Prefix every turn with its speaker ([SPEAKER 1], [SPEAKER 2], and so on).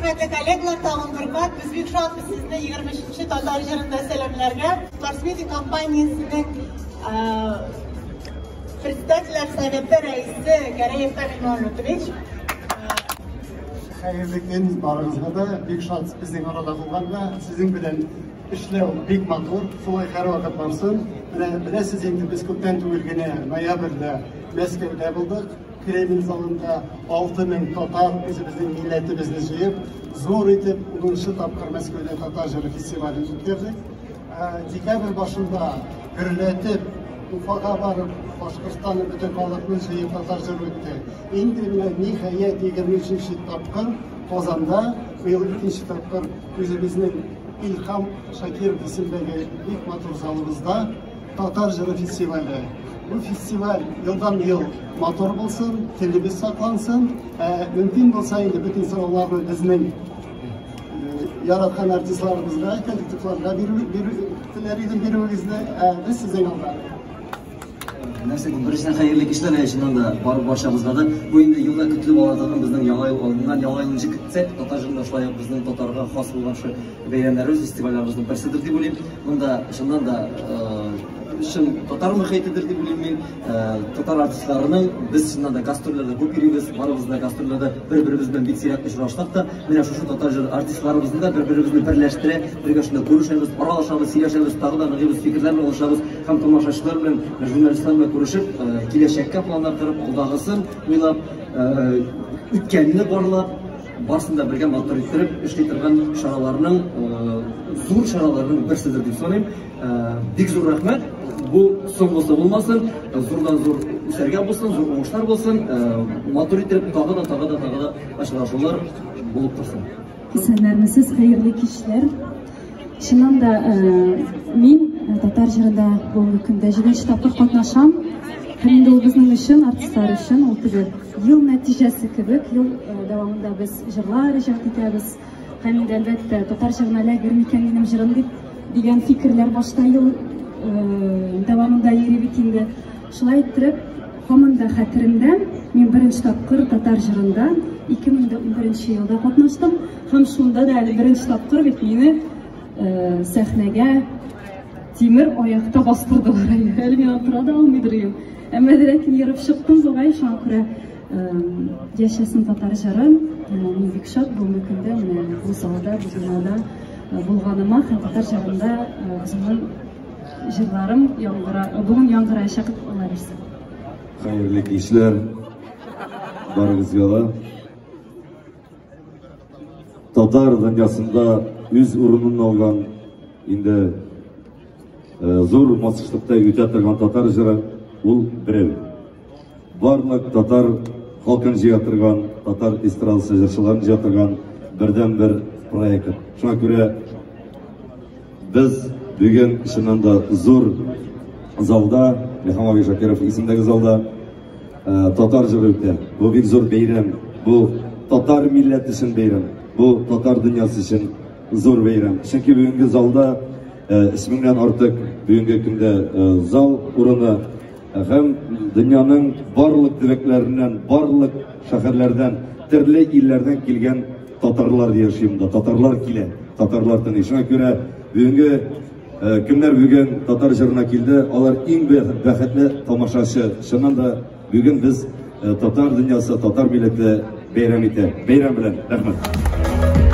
[SPEAKER 1] Хөрмәтле коллегалар, тагын бер кат без бик шатбыз сезне 23 татар җырында сәламләргә. Барс Медиа компаниясенең председательләр советы рәисе Гәрәев Камил Мавлютович.
[SPEAKER 2] Хәерле көн барыгызга да. Бик шат безнең арада булганга, сезнең белән эшләү бик матур, шулай һәрвакыт барсын. Менә беләсез инде, без күптән түгел генә ноябрьдә Мәскәүдә булдык. Кремль залында 6000 татар үзебезнең милләтебезне җыеп, зур итеп 10 тапкыр Мәскәүдә татар җыры фестивален үткәрдек. Декабрь башында гөрләтеп Уфага барып, Башкортстанның бөтен халыкны җыеп татар җыры үтте. Инде менә ниһаять 23 тапкыр Казанда, быел икенче тапкыр үзебезнең Илһам Шакиров исемендәге бик матур залыбызда татар җыры фестивале. Бу фестиваль елдан ел матур булсын, телебез саклансын. Мөмкин булса инде бөтен сорауларны безнең яраткан артистларыбызга, коллективларга теләр идем бирүегезне. Без сезнең алда.
[SPEAKER 3] Нәрсә, беренчедән хәерле кичләр, чыннан да бар барчабызга да. Бу инде елда көтелеп ала торган безнең яңа ел алдыннан, яңа ел ничек көтсәк, татар җырында шулай ук безнең татарга хас булган шу бәйрәмнәребез, фестивальләребезнең берседер дип уйлыйм. Монда чыннан да чын татар мөхитедер дип уйлыйм мин. Татар артистларының без чыннан да гастрольләрдә күп йөрибез, барыбыз да гастрольләрдә бер-беребез белән бик сирәк очрашсак та, менә шушы татар җыры артистларыбызны да бер-беребезне берләштерә, бергә шунда күрешәбез, аралашабыз, сөйләшәбез, тагы да ныгыйбыз, фикерләр белән алышабыз һәм тамашачылар белән, журналистлар белән күрешеп, киләчәккә планнар корып, алдагысын уйлап, үткәнне барлап, барысын да бергә матур иттереп эшли торган чараларның, зур чараларның берседер дип саныйм. Бик зур рәхмәт. Бу соңгысы булмасын, зурдан зур үсәргә булсын, зур уңышлар булсын, матур итеп тагы да, тагы да, тагы да очрашулар булып торсын.
[SPEAKER 4] Исәннәрмесез, хәерле кичләр. Чыннан да, мин татар җырында бүгенге көндә 7 тапкыр катнашам. Һәм инде ул безнең өчен, артистлар өчен, ул теге ел нәтиҗәсе кебек, ел дәвамында без җырлар иҗат итәбез. Һәм инде әлбәттә татар җырына эләгер микән минем җырым дип дигән фикерләр башта ел дәвамында йөри бит инде. Шулай иттереп, һаман да хәтеремдә, мин беренче тапкыр татар җырында 2011 елда катнаштым. Һәм шунда да әле беренче тапкыр бит мине сәхнәгә тимер аякта бастырдылар. Әле мин тора да алмыйдыр идем. Әмма ләкин ерып чыктым бугай, шуңа күрә яшәсен татар җыры. Мин бик шат бүгенге көндә менә бу залда, бу бинада булганыма һәм татар җырында үземнең җырларым бүген яңгыраячак Алла бирсә.
[SPEAKER 5] Хәерле кичләр барыгызга да. Татар дөньясында үз урынын алган, инде зур масштабта үтә торган татар җыры ул берәү. Барлык татар халкын җыя торган, татар эстрадасы җырчыларын җыя торган бердән-бер проект. Шуңа күрә без бүген чыннан да зур залда, Илһам абый Шакиров исемендәге залда татар җыры үтә. Бу бик зур бәйрәм. Бу татар милләте өчен бәйрәм. Бу татар дөньясы өчен зур бәйрәм. Чөнки бүгенге залда 3000-нән артык бүгенге көндә зал урыны һәм дөньяның барлык төбәкләреннән, барлык шәһәрләрдән, төрле илләрдән килгән татарлар яши монда. Татарлар килә, татарлар тыныч. Шуңа күрә бүгенге кемнәр бүген татар җырына килде, алар иң бәхетле тамашачы. Чыннан да бүген без татар дөньясы, татар милләте бәйрәм итә. Бәйрәм белән, рәхмәт.